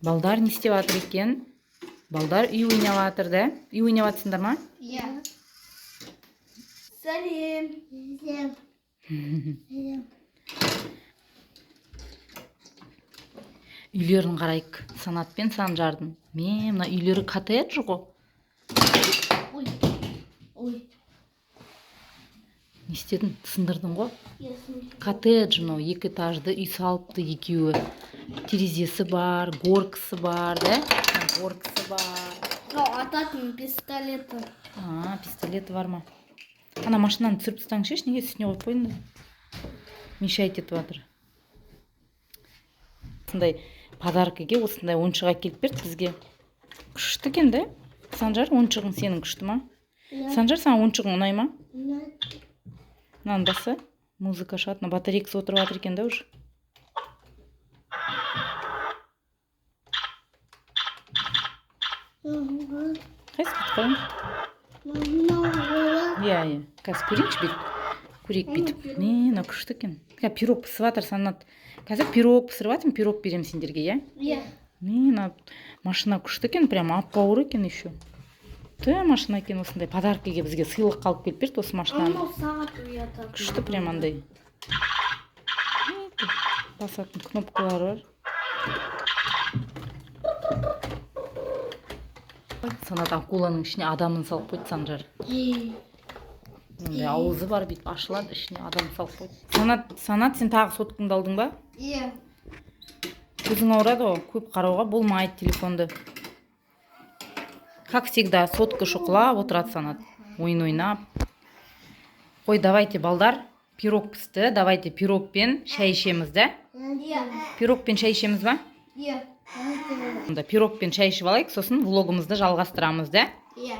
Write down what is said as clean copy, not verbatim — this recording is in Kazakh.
Балдар не істеп жатыр екен? Балдар үй ойнап жатыр да? Үй ойнап жатсыңдар ма? Иә. Сәлем. Сәлем. Сәлем. Үйлерін қарайық Санат пен Санжардың. Мына үйлері коттедж ғой. Ой. Ой. Не істедің? Сындырдың ғой. Ясно. Коттедж мынау, екі этажды үй салыпты екеуі. Терезесі бар, горкасы бар, да? Горкасы бар. Мынау ататын пистолеті. А, пистолеті бар ма? Ана машинаны түсіріп тастаңызшы, неге үстіне қойып қойдың? Мешать етіп жатыр. Осындай подаркіге осындай ойыншық әкеліп берді бізге. Күшті екен да? Санжар, ойыншығың сенің күшті ма? Иә. Санжар, саған ойыншығың ұнай ма? Ұнайды. Мынаны баса, музыка шығады. Мына батарейкасы отырып жатыр екен да уже. Қайсы бүйтіп қоямыз? Мынау болады. Иә, иә. Қазір көрейікші бүйтіп. Көрейік бүйтіп. Не, мынау күшті екен. Қазір пирог пісіп жатыр, Санат. Қазір пирог пісіріп жатырмын, пирог беремін сендерге, иә? Иә. Не, мына машина күшті екен, прям ап-ауыр екен еще. Тө, машина екен осындай. Подаркіге бізге сыйлыққа алып келіп берді осы машинаны. Анау сағат оятатын. Күшті прям андай. Басатын кнопкалары бар. Санат акуланың ішіне адамын салып қойды, Санжар. Мындай ауызы бар, бүйтіп ашылады, ішіне адам салып қойды. Санат, Санат, сен тағы соткаңды алдың ба? Иә. Көзің ауырады ғой, көп қарауға болмайды телефонды. Как всегда, сотка шұқылап отырады Санат. Ойын ойнап. Қой, давайте, балдар, пирог пісті, давайте пирогпен шай ішеміз, да? Иә. Пирогпен шай ішеміз ба? Иә. Онда пирогпен шай ішіп алайық, сосын влогымызды жалғастырамыз, да? Иә.